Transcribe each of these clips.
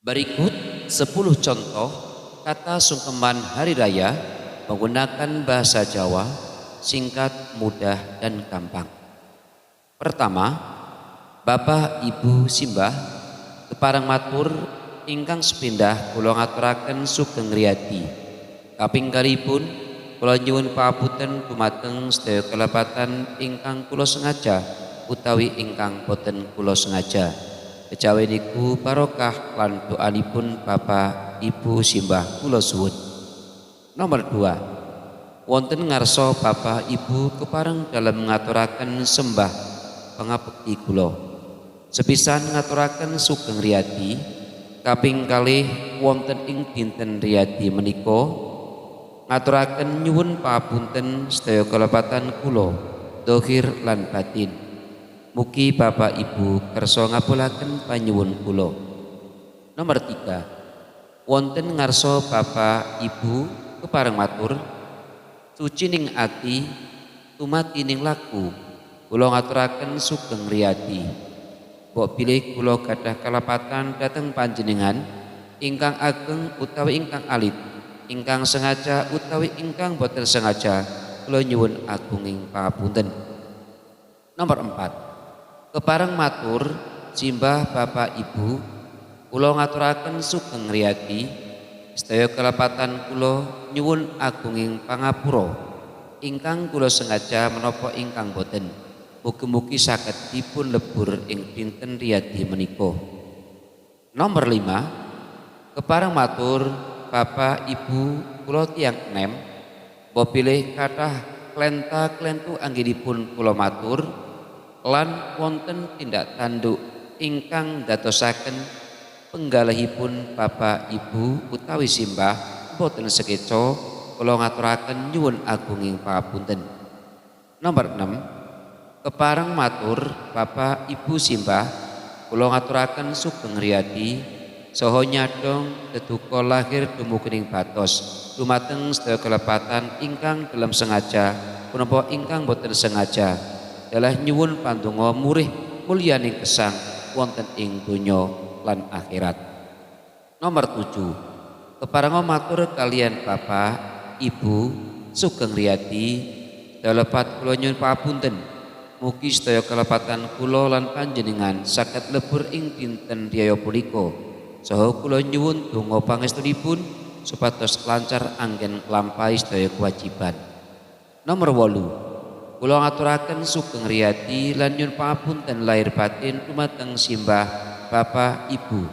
Berikut 10 contoh kata sungkeman hari raya menggunakan bahasa Jawa, singkat, mudah, dan gampang. Pertama, Bapak, Ibu, Simbah, kepareng matur ingkang sepindah kula ngaturaken sugeng riyadi. Kaping kalihipun kula nyuwun pangapunten dumateng sedaya kelepatan ingkang kula sengaja utawi ingkang boten kula sengaja. Kejawi niku barokah lan doanipun Bapak, Ibu, Simbah kula suwun. Nomor 2, wonten ngarsa Bapak, Ibu kepareng dalem ngaturaken sembah pangabekti kula. Sepisan ngaturaken sugeng riyadi, kaping kalih wonten ing dinten riyadi menika ngaturaken nyuwun pangapunten sedaya kelepatan kula dohir lan batin. Mugi Bapak, Ibu kersa ngabulaken panyuwun kula. Nomor 3, wonten ngarsa Bapak, Ibu kepareng matur suci ning ati tumati ning laku kula ngaturaken sugeng riyadi. Mbok bilih kula gadah kalepatan dhateng panjenengan ingkang ageng utawi ingkang alit, ingkang sengaja utawi ingkang boten sengaja, kula nyuwun agunging pangapunten. Nomor 4, kepareng matur simbah Bapak, Ibu kula ngaturaken sugeng riyadi, sedaya kelepatan kula nyuwun agunging pangapura ingkang kula sengaja menapa ingkang boten. Mugi-mugi saged dipun lebur ing dinten riyadi menika. Nomor 5, kepareng matur Bapak, Ibu kula tiyang enem, mbok bilih kathah klenta-klentu anggenipun kula matur lan wonten tindak tanduk ingkang dadosaken penggalihipun Bapak, Ibu utawi simbah boten sekeca, kula ngaturaken nyuwun agunging pangapunten. Nomor 6, kepareng matur Bapak, Ibu, simbah kula ngaturaken sugeng riyadi saha nyadhong deduka lahir dumugi batos dumateng sedaya kelepatan ingkang dalem sengaja punapa ingkang boten sengaja, dalah nyuwun pandonga murih mulyaning gesang wonten ing donya lan akhirat. Nomor 7, keparenga matur kaliyan Bapak, Ibu sugeng riyadi, dalepat kula nyuwun pangapunten. Mugi sedaya kelepatan kula lan panjenengan saged lebur ing dinten riyaya punika. Saha kula nyuwun donga pangestunipun supados lancar anggen nglampahi sedaya kewajiban. Nomor 8, kula ngaturaken sugeng riyadi lan nyuwun pangapunten lahir batin dumateng simbah Bapak, Ibu.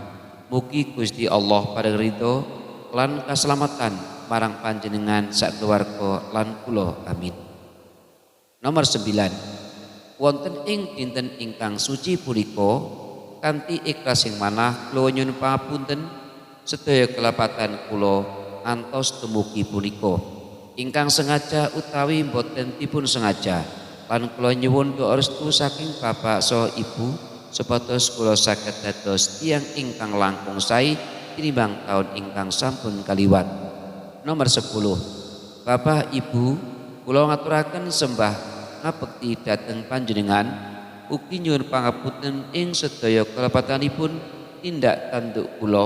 Mugi Gusti Allah paring ridho lan kaselamatan marang panjenengan sak keluarga lan kula. Amin. Nomor 9, wonten ing dinten ingkang suci punika kanthi ikhlas sing manah kula nyuwun pangapunten sedaya kelepatan kula ngantos dumugi punika ingkang sengaja utawi boten dipun sengaja, lan kula nyuwun doa restu saking Bapak saha Ibu supados kula saged dados tiyang ingkang langkung sae tinimbang taun ingkang sampun kaliwat. Nomor 10, Bapak, Ibu kula ngaturaken sembah ngabekti dhateng panjenengan, ugi nyuwun pangapunten ing sedaya kelepatanipun tindak tanduk kula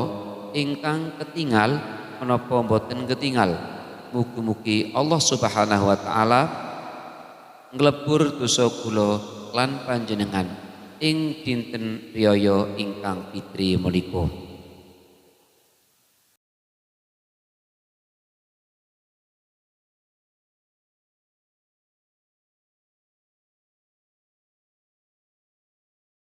ingkang ketingal menapa boten ketingal. Mugi-mugi Allah Subhanahu wa taala nglebur dosa kula lan panjenengan ing dinten riyaya ingkang fitri menika.